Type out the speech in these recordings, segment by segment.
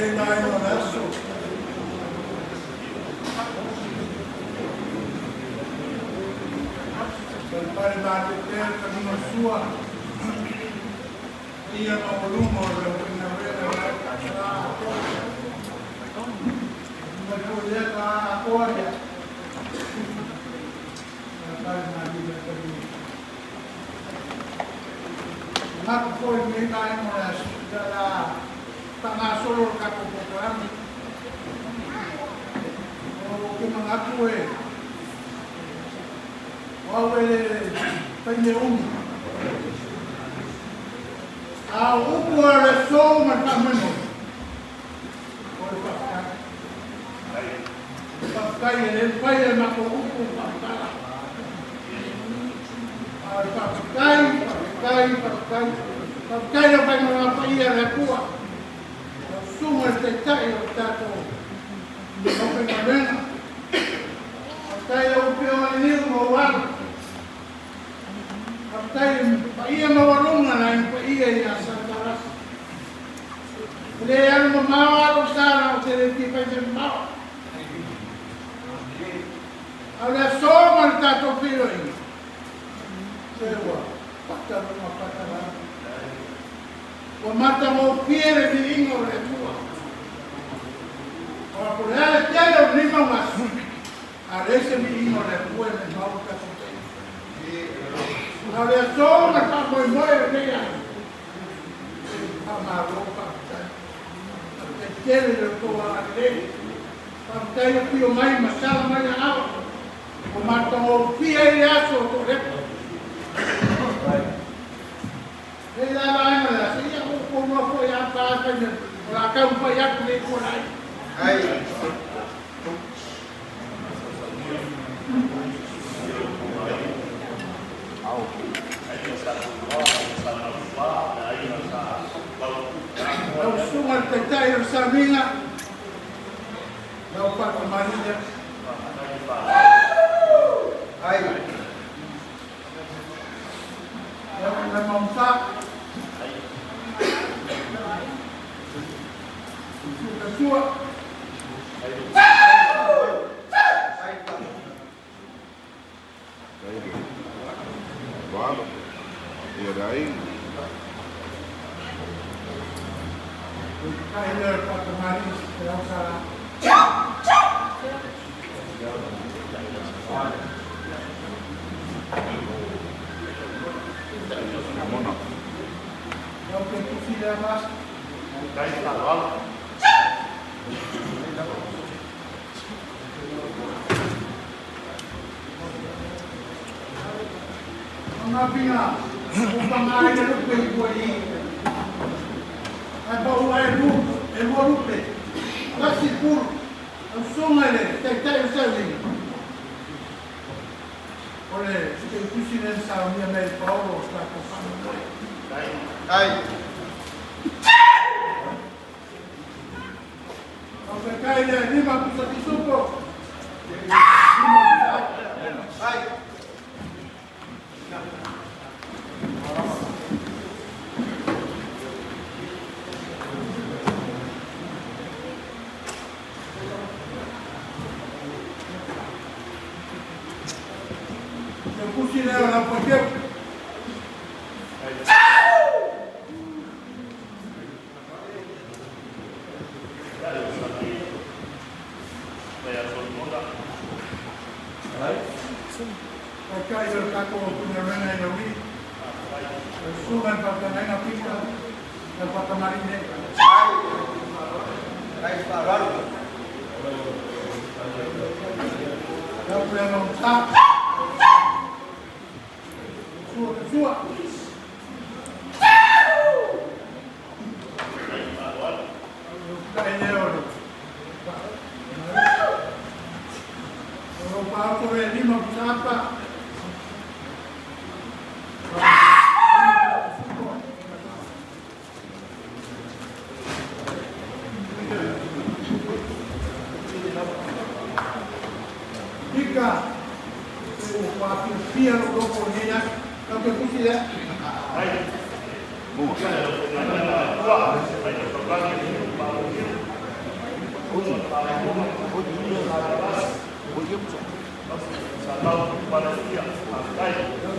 Lenei vaega o le aso. Palepale malie pea le taliga o le sua i paia maualuga o le aufaigaluega i le taeao atoa. Mai foi i lea taeao atoa ia. Palepale malie le taliga o le sua. Manatu foi i lenei vaega o le aso, ia o le a faagasolo le tatou polokalame. Ou te manatu e o au e le fai mea umi. A o upu a le aso ma le faamoemoe, o le faafetai. Faafetai e le mafai e matou upu ona faamatala. A o le faafetai, faafetai, faafetai, faafetai le aufaigaluega paia a le Atua, lau Susuga i le Taitai o le tatou aufaigaluega. Faafetai lau Afioga i le Niu ma ou alo. Faafetai i le paia maualuga na aiga paia ia Saletalasi. E le alu mamao lava lou sa leaga ou te le fia fai mea mamao. A o le aso ma le tatou feiloaiga, se ua pata luga pata lalo. Ua matagofie le viiga o le Atua. Aua po o le a le tele o lenei mau aso, a leai se viiga o le Atua e maumau le tatou taimi. A o le aso ma le faamoemoe o lenei aso, Faamalo faafetai. Faafetai tele i lo outou agalelei. Faafetai le afio mai ma sala mai aao. Ua matagofie ai le aso o Toalepa. Nei la vaega le aso, ia ua outou iloa foi a pa fai mea, o le a taumafai atu nei tuanai. Lau Susuga i le Taitai o le Sauniga, lau Faatamalii. Lau Lemaumata. Sua. Mga upang ai le lupe i ua i. Ai pau ai lu, e lua lupe. Tasi pulu, au susuga i le taitai o Saulina. O le sikeitusi lea na saunia mai e Paolo o le tatou faamoemoe. Faafetai le lima pusa pisupo. Lima pusa ai. Le pusi lea o lau paiteu. Taitai o le tatou aufaigaluega i Laulii, lau Susuga i le Faafeagaiga Peter lau Faatamalii nei. Lau Puleaga Sua sua. Pika, ua fiafia lou loto i lenei aso. Lau toe tusi lea.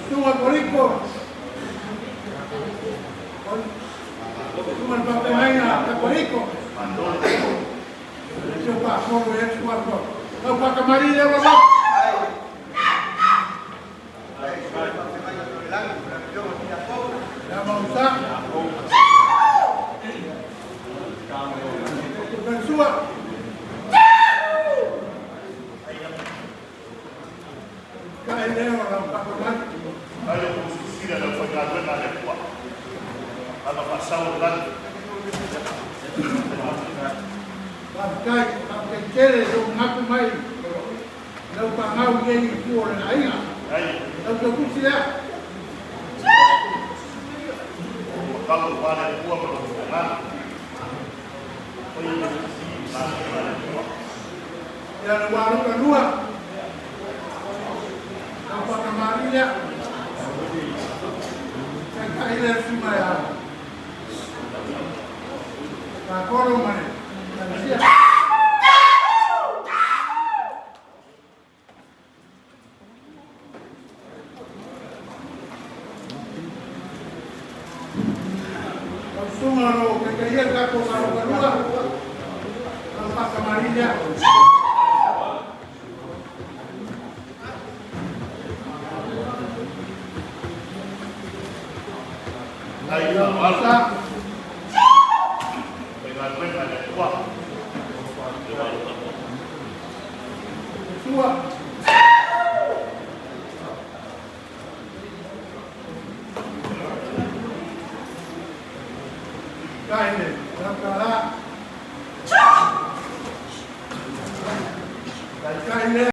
Susuga Koriko. Susuga le faafeagaiga a Koriko. Si o faafolo i ai le suafa. Lau faakamalii lea ua loto. Ia Mausa. Sua. Kai leo lau faakamali. Faafetai, faafetai tele i lou manatu mai lau fanau i lenei itu o le aiga. Lau tautusi lea. Ia le ua luka lua. Lau faakamali lea. Taitai lea suma ia. Faakolo ma le Ekalesia. Lau susuga o lo o taitaia le tatou galugalua, lau faakamali lea. Sa. Sua. Kai le, lau kala. Kai lea.